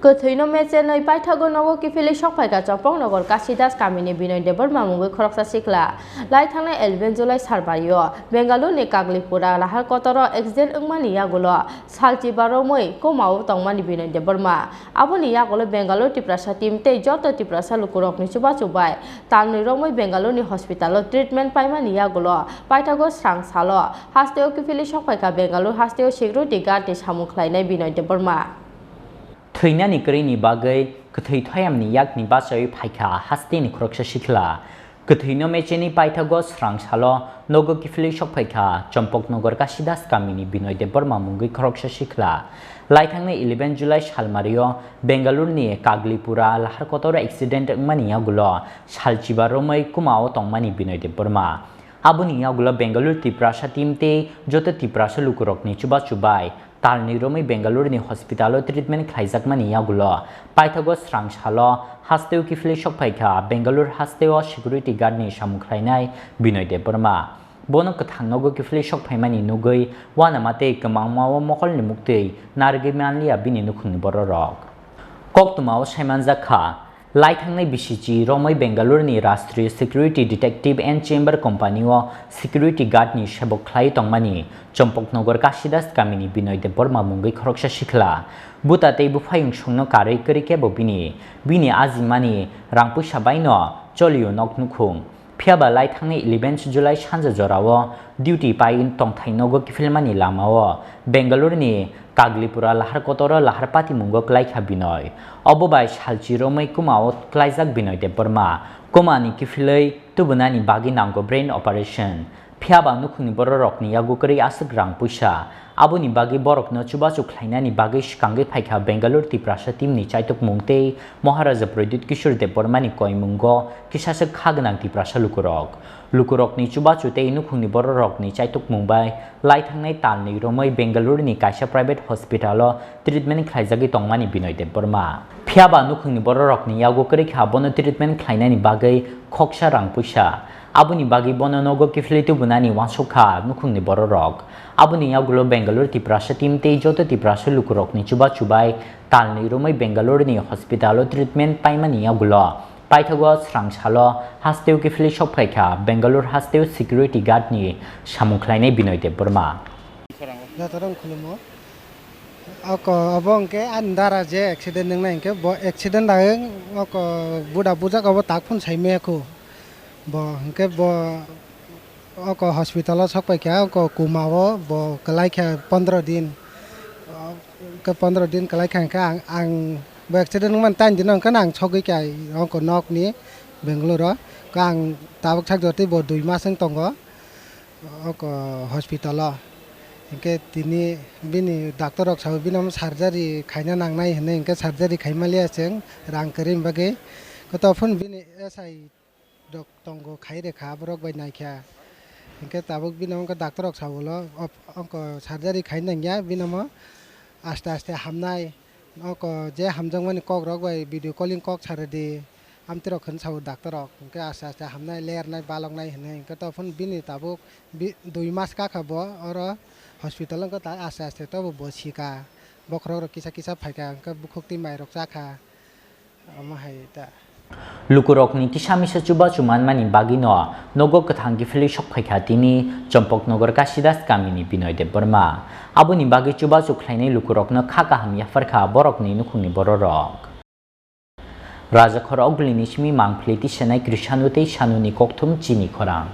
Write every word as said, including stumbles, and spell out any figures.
Kwthwino mechenwi paithago nogo kiphilwi sokphaikha Champaknagar Kasidas kamini Binoy Debbarma mungwi khoroksa sikla. Lai thangnai eleven July salbario Bengaluru ni Kaglipura lahar kotoro accident wngmani yagulo salchiba romwi komao tongmani Binoy Debbarma. Aboni yagulo Bengaluru Tiprasa team tei joto Tiprasa lukurokni chubachu bai talnwi romwi Bengaluru ni hospital o treatment paimani yagulo paithago srang salo hasteo kiphilwi sokphaikha Bengaluru hasteo security guard ni samung khlainai Binoy Debbarma. Thwinani kwrwini bagwi kwthwi thoyamni yakni bachawi phaikha hasteni khoroksa sikla. Kwthwino mechenwi paithago srang salo nogo kiphilwi sokphaikha Champaknagar Kasidas kamini Binoy Debbarma mungwi khoroksa sikla. Lai thangnai eleven July salmario Bengaluru ni Kaglipura lahar kotoro accident wngmani yagulo salchiba romwi komao tongmani Binoy Debbarma. Aboni yagulo Bengaluru Tiprasa team tei joto Tiprasa lukurokni chubachu bai talnwi romwi Bengaluru ni hospital o treatment khlaijakmani yagulo paithago srang salo hasteo kiphilwi sokphaikha Bengaluru hasteo security guard ni samung khlainai Binoy Debbarma. Bono kwthang nogo kiphilwi sokphaimani nugwi uanama tei kwmangmao mokolni muktwi narwgwi manliya bini nukhungni bororok. Koktwmao saimanjak kha, lai thangnai bisichi romwi Bengaluru ni Rashtriya Security Detective and Chamber Company o security guard ni sebok khlai tongmani Champaknagar Kasidas kamini Binoy Debbarma mungwi khoroksa sikla. Buta tei buphayung songno karwi kwrwi kebo bini, bini ajimani rang puisa baino cholio nok nukhung. Phiyaba lai thangnai eleven July sanja jorao duty pai tongthai nogo kiphilmani lamao Bengaluru ni Kaglipura lahar kotoro lahar patimungo klaikha Binoy. Obo bai salchi romwi komao klaijak Binoy Debbarma. Komani kiphilwi tubunani bagwi nango brain operation. Phiyaba nukhungni bororokni yago kwrwi aswk rang puisa. Aboni bagwi borokno chubachu khlainani bagwi swkangwi phaikha Bengaluru Tiprasa team ni chaitukmung tei Maharaja Pradyut Kishore Debbarmani koimungo kisasa kha gwnang Tiprasa lukurok. Lukurokni chubachu tei nukhungni bororokni chaitukmung bai lai thangnai talnwi romwi Bengaluru ni kaisa private hospital o treatment khlaijagwi tongmani Binoy Debbarma. Phiyaba nukhungni bororokni yago kwrwi kha bono treatment khlainani bagwi khoksa rang puisa. Aboni bagwi bono nogo kiphilwi tubunani uansuk kha nukhungni bororok. Aboni yagulo Bengaluru Tiprasa team tei joto Tiprasa lukurokni chubachu bai talnwi romwi Bengaluru ni hospital o treatment paimani yagulo paithago srang salo hasteo kiphilwi sokphaikha Bengaluru hasteo security guard ni samung khlainai Binoy Debbarma. Jotorok khulumo. Oko obo hwnkhe ani dara je accident wngnai hwnkhe bo accident dagwi oko buda bujak obo tak phun saimaya kho. Bo hwnkhe bo oko hospital o sok paikha, oko coma o bo kwlai kha pondro din. Hwnkhe pondro din kwlai kha hwnkhe ang, ang bo accident wngmani tain dino hwnkhe ang sogwi kha oko nok ni Bangalore o. Hwnkhe ang tabuk sak jotwi bo dui mas wng tongo. Oko hospital o. Hwnkhe tini bini doctor rok sao bini omo surgery khaina nangnai hinwi hwnkhe surgery khaima liya chwng rang kwrwini bagwi. Koto phun bini S I rok tongo khai rwkha borok bai naikha. Hwnkhe tabuk bini omo doctor rok sao ulo op-, oko surgery khaina nangya bini omo aste aste hamnai. Oko je hamjakmani kok rok bai video calling kok sa rwdi. Amtwi rok hinwi sao doctor rok, hwnkhe aste aste hamnai, lernai, baloknai hinwi. Hwnkhe to phun bini tabuk bi-, dui mas kakha bo oro hospital wngkha ta aste aste to bo, bo sika. Bokhorok rok kisa kisa phaikha, hwnkhe bukhuk twi mai rok chakha. Omo hai ta. Lukurokni kisa misa chubachu manmani bagwino nogo kwthang kiphilwi sok phaikha tini Champaknagar Kasidas kamini Binoy Debbarma. Aboni bagwi chubachu khlainai lukurokno kha kaham yapharkha borokni nukhungni bororok. Rajakhor Ogulini simi mangpili tisanai Krisano tei Sanuni kokthum chini khorang.